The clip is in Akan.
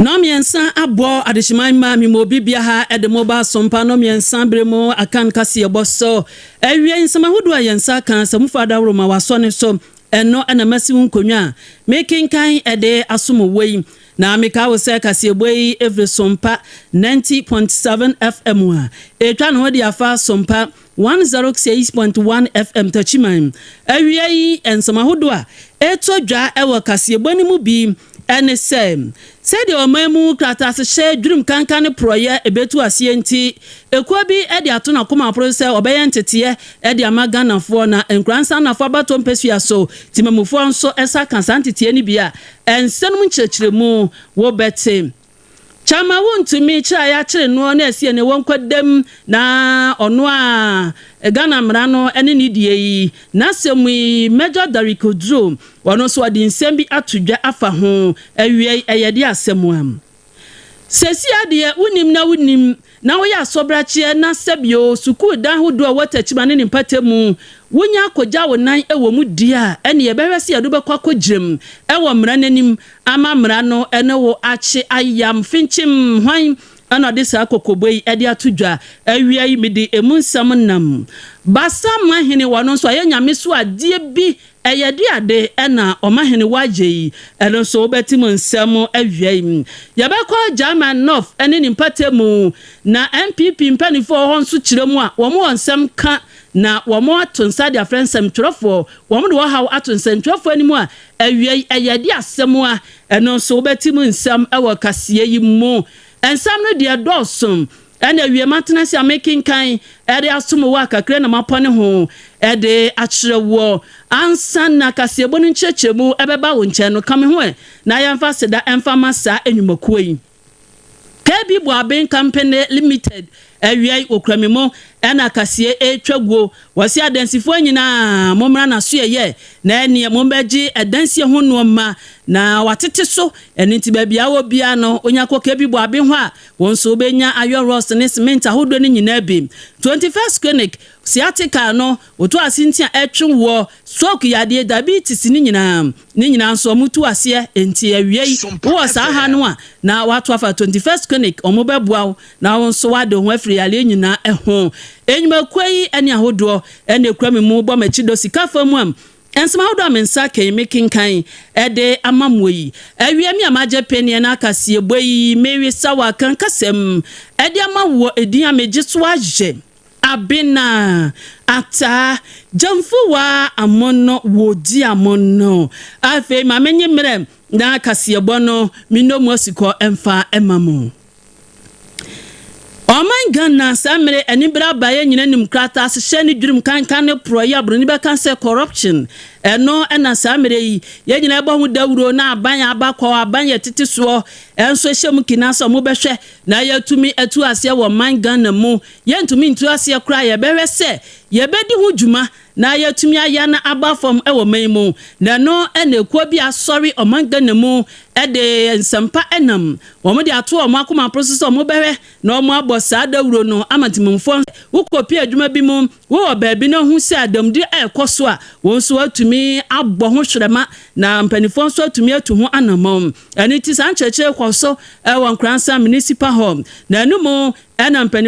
Nnɔnmiɛnsa abɔ adehyeman mma mema obi bia ha de mo ba asompa nnɔnmiɛnsa bere mu akan kaseɛbɔ so awiei nsɛm ahodoɔ a yɛn nsa aka sɛ mofa adaworo ma wasɔ ne so ɛno na masi wo nkonnwa a mekenkan de asom wo yi na meka wo sɛ kaseɛbɔ yi ɛfiri Sompa 90.7 FM a ɛtwa ne ho de afa Sompa 106.1 FM Takyiman. Awiei nsɛm ahodoɔ a ɛtɔ dwa wɔ kaseɛbɔ no mu bi ne sɛ, sɛdeɛ ɔman mu krataasehyɛ dwirim kankan ne porɔeɛ ɛbɛtu aseɛ nti, ekuo bi de ato n'akoma poro sɛ ɔbɛyɛ nteteɛ de ama Ghanafoɔ na Nkoransa Anafoɔ abatoɔ mpasua so temamufoɔ nso sa ka saa nteteɛ no bi a, nsɛm no mu nkyerɛkyerɛmu wobɛte. Kyama wontumi kyerɛ a yɛakyere noɔ na asie ne wɔ nkwadam na ɔno a Ghana mmara no ne ne die yi n'asɛm yi Major Derrick Oduro ɔno nso ɔde nsɛm bi ato dwa afa ho awiei ɛyɛ de asɛm a Sesia deɛ wonim na wonim na woyɛ asɔbrakyeɛ na sɛbio sukuu dan hodoɔ a ɛwɔ Techiman ne ne mpatamu wonya akɔgya wo nan wɔ mu deɛ a ɛne yɛbɛhwɛ sɛ yɛde wo bɛkɔ akɔgyam wɔ mmara no anim ama mmara no ne wo akye ayam finkyim. Hwan na ɔde saa kɔkɔbɔ yi de ato dwa awia yi? Mede emu nsɛm nam. Basamma hene ɔno nso ayɛ nyame so adeɛ bi Ɛyɛ de ade na ɔmahene woayɛ yi, ɛno nso wobɛte mu nsɛm awia yi. Yɛbɛkɔ German North ne ne mpatamu, na NPP mpaninfoɔ wɔ hɔ nso kyerɛ mu a wɔn wɔ nsɛm ka na wɔn ato nsa de afrɛ nsɛmtwerɛfoɔ, wɔn de wɔhaw ato nsɛntwerɛfoɔ anim a awia yi ɛyɛ de asɛm a ɛno nso wobɛte mu nsɛm wɔ kaseɛ yi mu. Nsɛm no deɛ dɔɔso. Ɛna awie matena ase a mekenkan de asom wo a kakra na mapɔne ho de akyerɛ woɔ. Ansa na kaseɛbɔ no nkyerɛkyerɛmu bɛba wo nkyɛn no, ka me ho ɛ na yɛmfa aseda mfa ma saa nnwumakuo yi. KB Boaben Company Limited, Awiei wɔkura me mu ɛna kaseɛ retwa guo. Wɔse adansifoɔ nyinaa mommra n'asoɛeɛ na ɛneɛ mommɛgye adansie ho nnoɔma na watete so. Ɛno nti baabi a wɔ biara no wonya kɔ KB Boaben hɔ a wo nso wobɛnya iron rods ne cement ahodoɔ no nyinaa bi. 21st Clinic, Sciatica no woto ase nti a ɛtwe woɔ, stroke yadeɛ, diabetes ne nyinaa ne nyinaa nso wɔn tu aseɛ. Nti awiei wowɔ saa ha no a na wato afa 21st Clinic wɔn bɛboa wo na wo nso wade wo ho afiri yareɛ nyinaa ho. Nnwumakuo yi ne ahodoɔ na ɛkura me mu bɔ m'akyi dɔ sika fa mu a nsɛm ahodoɔ a me nsa kɛn me kenkan de ama mo yi. Awia me a magye peneɛ na akaseɛbɔ yi meresa wɔ Akan kasam de ama woɔ edin a megye so ayɛ Abena Ataa Gyamfuwa Amono Wodi Amono. Afei ma menye mmerɛ na kaseɛbɔ no mennɔ mu asukɔ mfa ma mo. Ɔman Ghana saa mmere anibere aba yɛn nyina nim krataa hyehyɛ ne dwirim kankan ne porɔeɛ a broni bɛka sɛ corruption ɛno na saa mmere yi yɛn nyina ɛbɔ ho dawuro na aban a aba kɔ aban yɛ tete soɔ ɛnso ɛhyɛ mu kina sɛ ɔmo bɛhwɛ na yɛatumi atu aseɛ wɔ ɔman Ghana mu yɛntumi ntu aseɛ koraa yɛbɛhwɛ sɛ yɛbɛdi ho dwuma na yɛatumi ayɛ na aba fam wɔ ɔman yi mu na ɛno na ekuo bi asɔre ɔman Ghana mu de nsɛmpa nam wɔn de ato wɔn akoma poro so sɛ wɔn bɛhwɛ na wɔn abɔ saa dawuro no ama ntemmufoɔ. Wokɔpie adwuma bi mu, wowɔ baabi na wohu sɛ adamudeɛ ɛrekɔ so a, wɔn nso atumi abɔ ho hwerɛma na mpanimfoɔ nso atumi atu ho anammɔn. Ɛno nti saa nkyerɛkyerɛ kɔ so wɔ Nkoransa Municipal Hall na ɛno mu na mpanimfoɔ.